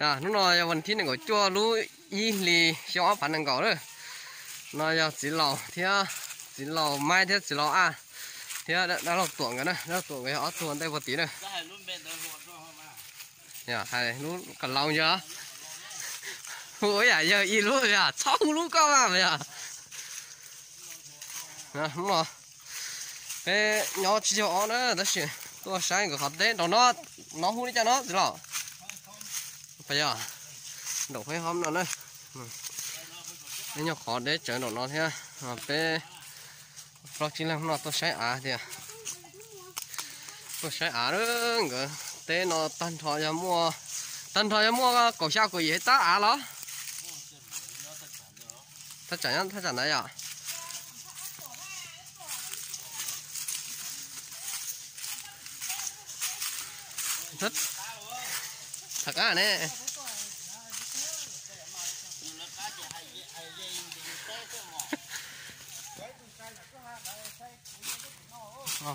Hnub no yog vas thib nees nkaum cuaj lub ib hlis xyoo ob phav nees nkaum lawm. No yog txiv laus thiab, txiv laus Maib thiab txiv laus Aj thiab dab laug Tuam nkawd na. Dab laug Tuam nkawd yog ob tug ua ntej puag tid na. Hais lub ka laus yog, hu ib yam yawg ib lub yog txhob hu lub koj mas yog. Hnub no peb nyob tsib caug ob na, tab sis tuaj saib nkawd qhov teb nraum no, no hu li cas no txiv laus? Yog nraum Huab Hoob no na. Nyob qhov deb tsawv nraum no thiab. Peb plaub tsib leeg no tuaj saib av tias, tuaj saib av. Nkawd teb no tag nrho yog muaj, tag nrho yog muaj kaum xya kaum yim hais tab av los? Thaj tsam, thaj tsam ntawd yom? Tham qab ne.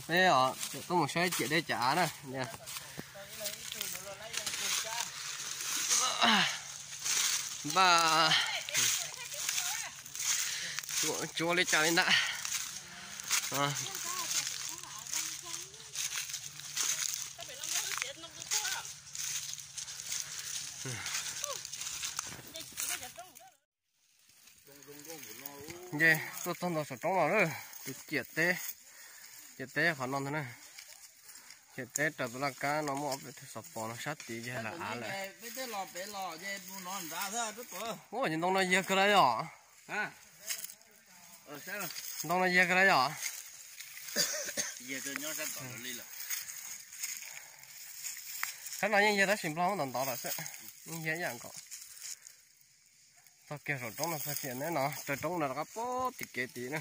Peb tuaj mus saib ciam deb ciam av na. Npaj tsuav li cas li ntag. Nce tuaj txog ntua saum roob no lawm, tus ciam teb, ciam teb qhov no ntag na. Ciam teb raws tus laj kab no muaj ob peb tug xov pos no, sab tid ces lam av lawm. Ua, ntoo no yiag kawg li yom? Ntoo no yiag kawg li yom? Sab no yeej yiag tab sis nplog ntov ntov lawm xwb, yeej yiag ib yam nkaus. Txog kiag saum roob no, txog kiag neb no raws roob no rov qab pem tim kev tid na.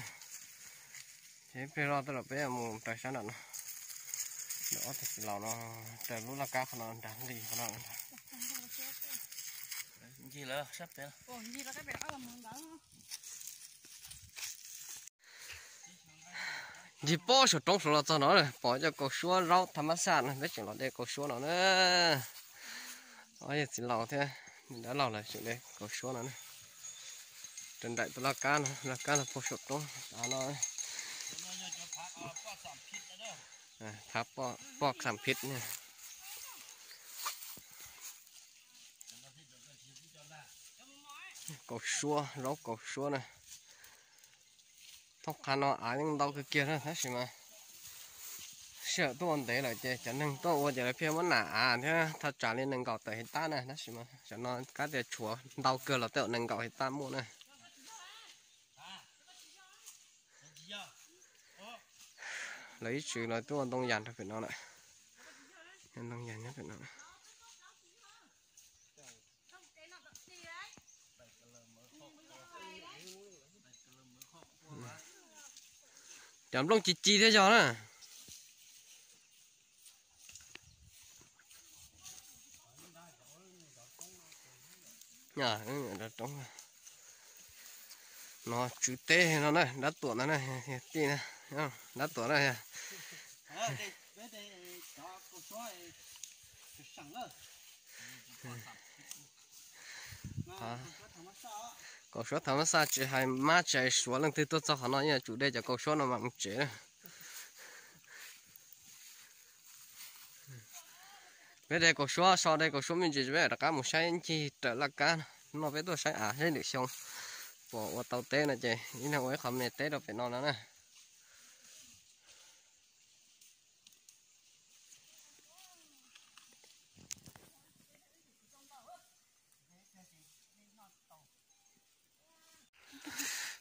Ces ib pliag zoj tej zaum peb mus raws sab nram no. Ob tug txiv laus no raws lub laj kab qhov no nrag nqis qhov no. Ncig pob saum roob saud los txog no, pom cov kaus suab zaub tha mab xaj no, peb tseem los de kaus suab no na. Ob yawg txiv laus thiab niam dab laug lawv tseem de kaus suab no na. Raws nraim tus laj kab no, laj kab no puag saum roob av no. Poj xam phib ne. Kaus suab, zaub kaus suab na. Thooj qab no av yeej ntau kawg kiag na, tab sis mas sij hawm tuaj ua ntev lawm ces cov neeg tuaj ua ces lawv pheej muab nam av thiab thaj tsam li nees nkaum tawm hais tab na, tab sis mas tam no kab tias tshuav ntau kawg los tej zaum nees nkaum hais tab muaj na. Lawv ib txwm lawv tuaj ua ntoo yas rau pem no lawm. Ntoo yas nyob pem no. Cov nplooj ci ci thiab yog na. No tswv teb no na, dab tuam no na, tij na, dab tuam na. Kaus suab tha mab xaj tsis hais mab tsis hais suav, leej twg tuaj txog qhov no yeej yuav tsum de cov kaus suab no mam mus tsev na. Peb de kaus suab, so de kaus suab me ntsis, peb rov qab mus saib ncig raws laj kab. Hnub no peb tuaj saib av saib lwm xyoo, pom ua tau teb no ces ib leeg ua ib qho me teb rau pem no no na.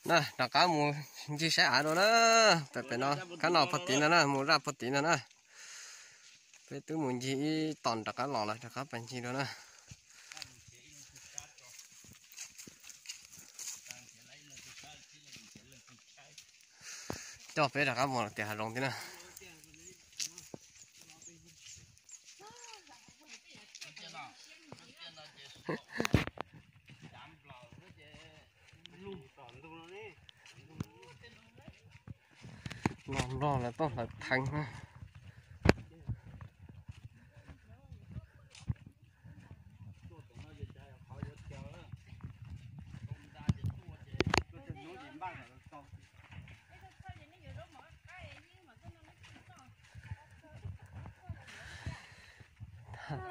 Na, rov qab mus ncig saib av dua na. Pem pem no, kab no puag tid no na, mus zaj puag tid no na. Peb twb mus ncig ib tom rov qab los lawm, rov qab pais ncig dua na. Coj peb rov qab mus tias hav zoov thiab na. Los nrog lawv tuaj hlawv theev na.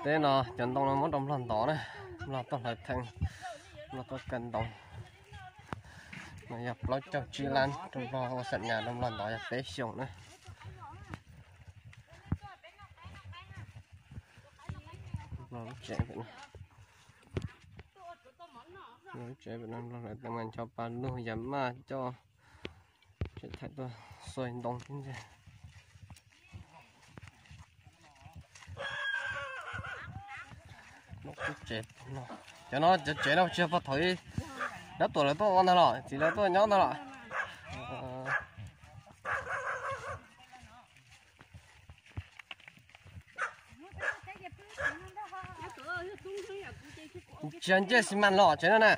Teb no cov ntoo no muab rau Nplog ntov na, Nplog tuaj hlawv theej, Nplog tuaj kaw ntoo. No yog plaub caug tsib lab rau Nplog ua xam nyas rau Nplog ntov yog peb xyoos na. Nplog lub tsev, lub tsev pem no Nplog lawv teem mas ncho pa lug yam maj coj tsev thaim tuaj xuas ntoo thiab ntag. Cov no cov tsev no tsis yog pog thaum ub dab tuam lawv tuaj ua ntag los txiv lawv tuaj nyob ntag los. Tsis yog ncej xi mas los tsev no na.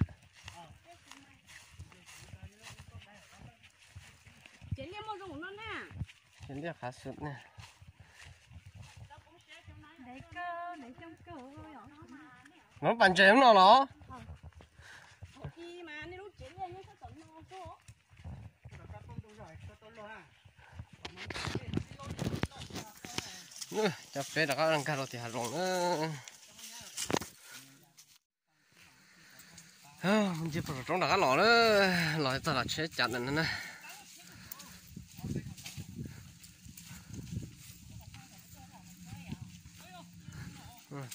Ces liaj qhav xwb ne. Lawv pas ntses lub no los? Cov peb rov qab nkag rau tim hav zoov na. Mus ncig puag saum roob rov qab los na, los txog los tsheb cav ntawm no na.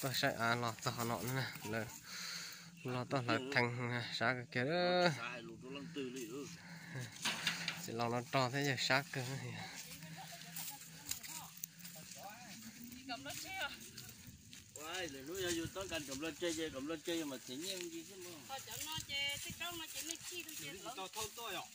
Tuaj saib av los txog qhov no na, lawv los tuaj hlawv theej sab kawg kiag. Txiv laus no rog thiab yawg sab kawg. Lwm hnub yog yus txoj nqa nram nplog tseg ces nram nplog tseg yus mam txiav nyiaj ncig xwb mog. Tau thauj tuaj yom.